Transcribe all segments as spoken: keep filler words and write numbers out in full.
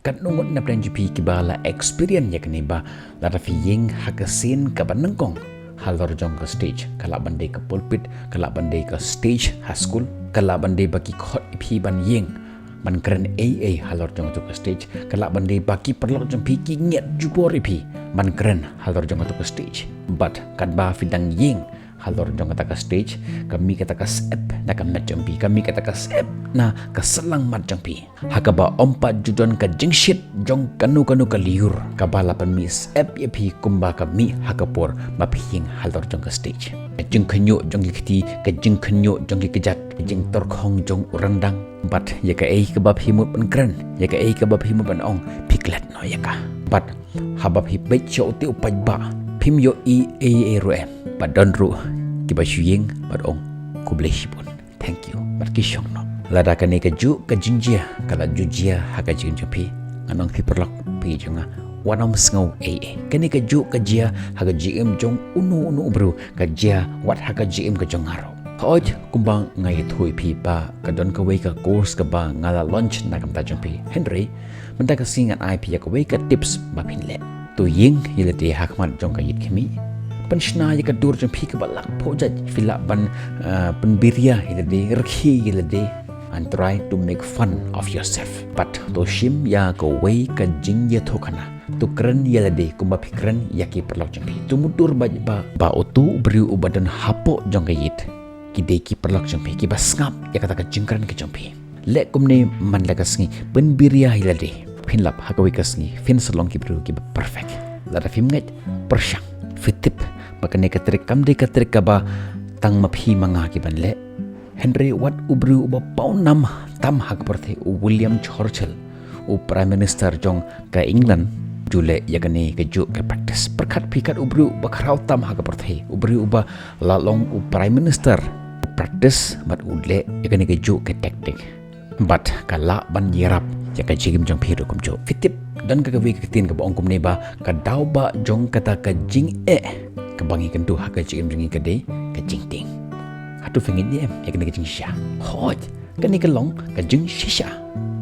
Katno ngut na pdeng jong phi kiba la experience ïa kane ba lada phi ïeng ha ka scene kaba nyngkong halor jong ka stage, ka lah ban dei ka pulpit, ka lah ban dei ka stage ha skul, ka lah ban dei ba ki khot ïa phi ban ïeng ban kren ei ei halor jong kato ka stage, ka lah ban dei ba ki paralok jong phi ki ngiat jubor ïa phi ban kren halor jong kato ka stage. Bad katba phi dang ïeng halor jong kata ka stage, ka mih kata ka syep na ka met jong phi, ka mih kata ka syep na ka shyllangmat jong phi, ha kaba ym pat ju don ka jingshit jong kano kano ka lyiur kaba la pynmih syep ïa phi kumba ka mih ha ka por ba phi ïeng halor jong ka stage. Ka jingkhynñiuh jong ki kti, ka jingkhynñiuh jong ki kjat, ka jingtyrkhong jong u ryndang. Bad ïa kaei kaba phi mut ban kren, ïa kaei kaba phi mut ban ong, phi klet noh ïa ka. Bad haba phi peit sha utei u paidbah, phim ïohi ei ei ruh em. Bad don ruh kiba shu ïeng bad ong, khublei shibun, thank you, bad ki shong noh. Lada kane kajuh ka jingjia ka la ju jia ha ka jingim jong phi, ngan ong phi paralok, phi jong nga, wat nym sngew ei ei. Kane kajuh ka jia ha ka jingim jong uno uno u briew, ka jia wat ha ka jingim ka jong nga ruh. Hooid, kumba nga ïathuh ïa phi ba ka don kawei ka course kaba nga la launch na ka bynta jong phi, hynrei mynta ka sngi ngan ai phi ïa kawei ka tips ba phin leh. To ïeng ïa lade ha khmat jong ka ïit khmih, pynshna ïa ka dur jong phi kaba lak phohjait, phi lah ban, ah, pynbiria ïa lade, rkhie ïa lade, and try to make fun of yourself. Bad to shim ïa kawei ka jingïathuhkhana, to kren ïa lade kumba phi kren ïa ki paralok jong phi. To mutdur ba, ba, ba uto u briew uba don hapoh jong ka ïit ki dei ki paralok jong phi kiba sngap ïa kata ka jingkren ka jong phi. Leh kumne man la ka sngi, pynbiria ïa lade. Phin lap ha kawei ka sngi phin sa long ki briew kiba perfect. Lada phim ngeit, pyrshang. Phi tip ba kane ka trick kam dei ka trick kaba tang ma phi ma nga ki ban leh, hynrei wat u briew uba pawnam tam ha ka pyrthei, u William Churchill, u Prime Minister jong ka England, ju leh ïa kane kajuh ka practice. Pyrkhat phi, kat u briew uba khraw tam ha ka pyrthei, u briew uba la long u Prime Minister, u practice bad u leh ïa kane kajuh ka tactic. Bad ka lah ban ïarap ïa ka jingim jong phi ruh kumjuh. Phi tip, don ka kawei ka ktien kaba ong kumne ba ka daw ba jong kata ka jingeh kaba ngi kynduh ha ka jingim jong ngi ka dei ka jingtieng. Hato phi ngeit ne em ïa kane ka jingshisha? Hooid, kane ka long ka jingshisha.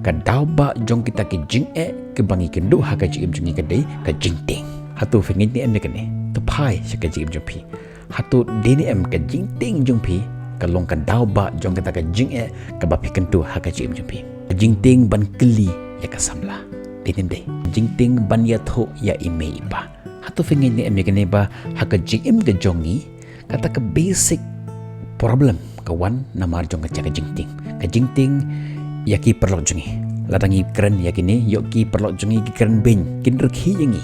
Ka daw ba jong kita ki jingeh kiba ngi kynduh ha ka jingim jong ngi ka dei ka jingtieng. Hato phi ngeit ne em ïa kane? To phai sha ka jingim jong phi. Hato dei ne em ka jingtieng jong phi ka long ka daw ba jong kata ka jingeh kaba phi kynduh ha ka jingim jong phi? Ka jingtieng ban kylli ïa ka samla, dei ne em dei? Ka jingtieng ban ïathuh ïa i mei i pa? Hato phi ngeit ne em ïa kane ba ha ka jingim ka jong ngi, kata ka basic problem ka wan namar jong kata ka jingtieng. Ka jingtieng ïa ki paralok jong ngi. Lada ngi kren ïa kine, ïoh ki paralok jong ngi ki kren beiñ, kin rkhie ïa ngi.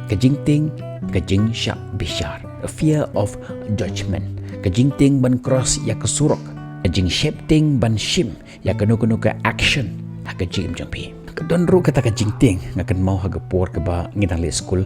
Ka jingtieng, ka jingshah bishar, a fear of judgment. Ka jingtieng ban cross ïa ka surok. Ka jingsheptieng ban shim ïa kano kano ka action ha ka jingim jong phi. Ka don ruh kata ka jingtieng, nga kynmaw ha ka por kaba ngi dang leit skul,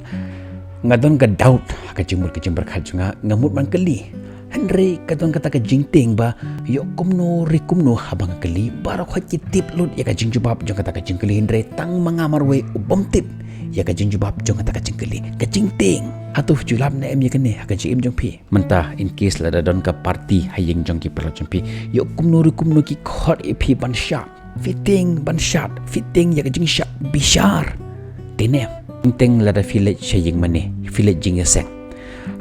nga don ka doubt ha ka jingmut ka jingpyrkhat jong nga, nga mut ban kylli. Hynrei ka don kata ka jingtieng ba ïoh kumno re kumno haba nga kylli, baroh khoit ki tip lut ïa ka jingjubab jong kata ka jingkylli, hynrei tang ma nga marwei u bym tip ïa ka jingjubab jong kata ka jingkylli. Ka jingtieng. Hato phi ju lap ne em ïa kane ha ka jingim jong phi? Mynta in case lada don ka party ha ïing jong ki paralok jong phi, ïoh kumno re kumno ki khot ïa phi ban shad, phi tieng ban shad, phi tieng ïa ka jingshah bishar. Dei ne em? Teng teng lada phi leit sha ïing mane, phi leit jingïaseng,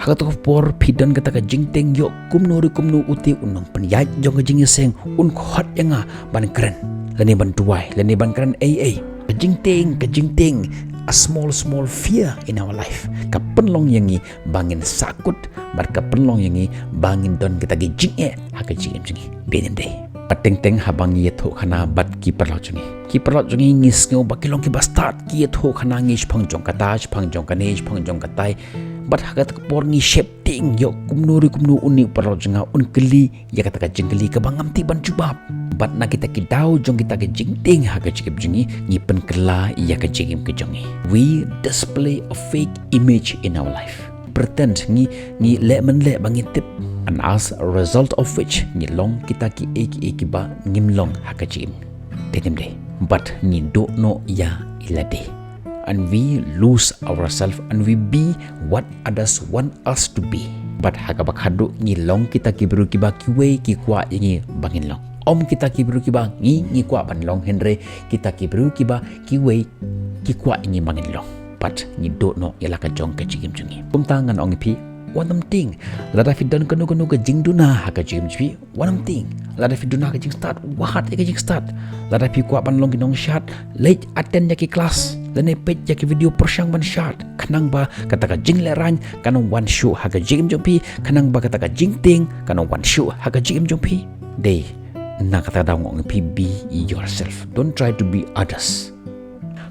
ha kato ka por phi don kata ka jingtieng, ïoh kumno re kumno utei u nongpynïaid jong ka jingïaseng un khot ïa nga ban kren lane ban duwai lane ban kren ei ei. Ka jingtieng, ka jingtieng, a small small fear in our life, ka pynlong ïa ngi ba ngin sahkut bad ka pynlong ïa ngi ba ngin don kita ki jingeh ha ka jingim jong ngi. Dei ne em dei? Bad teng teng haba ngi ïathuhkhana bad ki paralok jong ngi, ki paralok jong ngi, ngi sngew ba ki long kiba stad, ki ïathuhkhana ngi shaphang jong kata, shaphang jong kane, shaphang jong katai. Bad ha kata ka por ngi sheptieng, ïoh kumno re kumno une u paralok jong nga un kylli ïa kata ka jingkylli kaba ngam tip ban jubab. Bad na kita ki daw jong kita ki jingtieng ha ka jingim jong ngi, ngi pynkylla ïa ka jingim ka jong ngi. We display a fake image in our life. Pretend, ngi, ngi leh mynleh ba ngi tip. And as a result of which, ngi long kita kiei kiei kiba ngim long ha ka jingim. Dei ne em dei? Bad ngi duh noh ïa i lade. And we lose ourselves and we be what others want us to be. Bad ha kaba khadduh ngi long kita ki briew kiba kiwei ki kwah ïa ngi ba ngin long. Ym kita ki briew kiba ngi, ngi kwah ban long, hynrei kita ki briew kiba kiwei ki kwah ïa ngi ba ngin long. Bad ngi duh noh ïa la ka jong ka jingim jong ngi. Kumta ngan ong ïa phi, wan ym tieng. Lada phi don kano kano ka jingduna ha ka jingim jong phi, wan ym tieng. Lada phi duna ka jingstad, wad ïa ka jingstad. Lada phi kwah ban long ki nongshad, leit attend ïa ki klas, lane peit ïa ki video pyrshang ban shad. Khnang ba kata ka jinglehrain kan ym wan shuh ha ka jingim jong phi, khnang ba kata ka jingtieng kan ym wan shuh ha ka jingim jong phi. Dei na kata ka daw nga ong ïa phi, be yourself. Don't try to be others.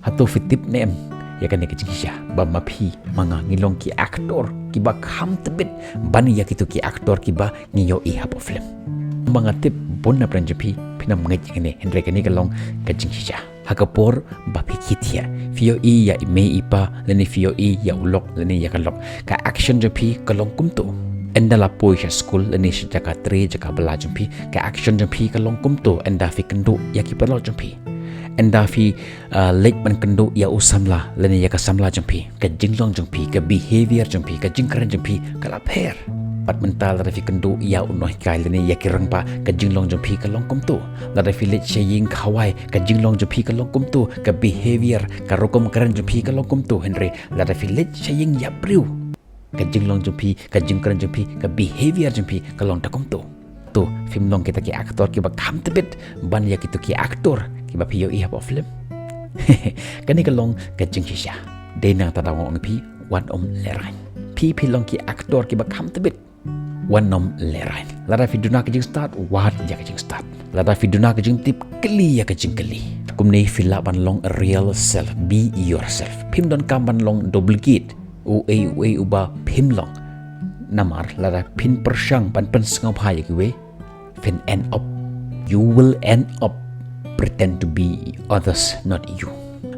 Hato phi tip ne em ïa kane ka jingshisha, ba ma phi ma nga ngi long ki actor kiba kham tbit ban ïa kito ki actor kiba ngi ïohi hapoh film. Ma nga tip bun na pdeng jong phi phin ym ngeit ïa kane, hynrei kane ka long ka jingshisha. Ha ka por ba phi kit thiah, phi ïohi ïa i mei i pa, lane phi ïohi ïa u lok lane ïa ka lok, ka action jong phi ka long kumto. Ynda la poi sha skul lane sha jaka trei jaka bylla jong phi, ka action jong phi ka long kumto. Ynda phi kynduh ïa ki paralok jong phi, ynda phi, ah, leit ban kynduh ïa u samla lane ïa ka samla jong phi, ka jinglong jong phi, ka behavior jong phi, ka jingkren jong phi ka la pher. Bad mynta lada phi kynduh ïa u nonghikai lane ïa ki rangbah, ka jinglong jong phi ka long kumto. Lada phi leit sha ïing khawai, ka jinglong jong phi ka long kumto, ka behavior, ka rukom kren jong phi ka long kumto. Hynrei lada phi leit sha ïing ïap briew, ka jinglong jong phi, ka jingkren jong phi, ka behavior jong phi ka long da kumto. To, phim long kita ki actor kiba kham tbit ban ïa kito ki actor kiba phi ïohi hapoh film. Kane ka long ka jingshisha. Dei na kata ka daw nga ong ïa phi, wan ym lehrain. Phi phi long ki actor kiba kham tbit, wan ym lehrain. Lada phi duna ka jingstad, wad ïa ka jingstad. Lada phi duna ka jingtip, kylli ïa ka jingkylli. Kumne phi lah ban long real self, be yourself. Phim donkam ban long duplicate, uei uei uba phim long. Namar lada phin pyrshang ban pynsngewbha ïa kiwei, phin end up, you will end up pretend to be others, not you.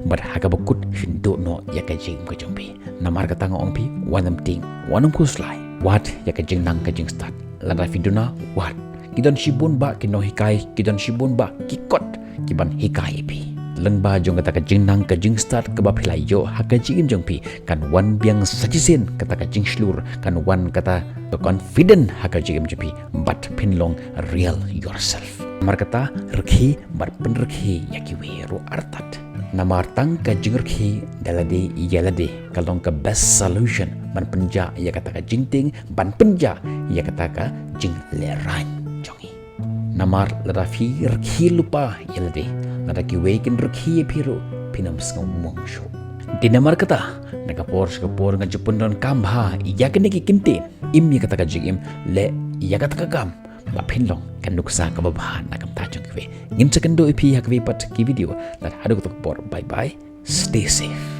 Bad ha kaba kut phin duh noh ïa ka jingim ka jong phi. Namar kata nga ong ïa phi, wan ym tieng, wan ym khuslai. Wad ïa ka jingnang ka jingstad. Lada phi duna, wad. Ki don shibun bah ki nonghikai, ki don shibun bah ki kot kiban hikai ïa phi. Lyngba jong kata ka jingnang ka jingstad kaba phi la ïoh ha ka jingim jong phi, kan wan biang sa shisien kata ka jingshlur, kan wan kata ka confident ha ka jingim jong phi, bad phin long real yourself. Namar kata, rkhie bad pynrkhie ïa kiwei ruh artat. Namar tang ka jingrkhie da lade ïa lade ka long ka best solution ban pynjah ïa kata ka jingtieng, ban pynjah ïa kata ka jinglehrain jong ngi. Namar lada phi rkhie lypa ïa lade, lada kiwei kin rkhie ïa phi ruh, phin ym sngew mong shuh. Te namar kata, na ka por sha ka por nga ju pyndonkam bha ïa kine ki kyntien. Im ïa kata ka jingim, leh ïa kata ka kam, ba phin long ka nuksa kaba bha na ka bynta jong kiwei. Ngin sa ïakynduh ïa phi ha kawei pat ka video. Lada haduh katta ka por, bye bye. Stay safe.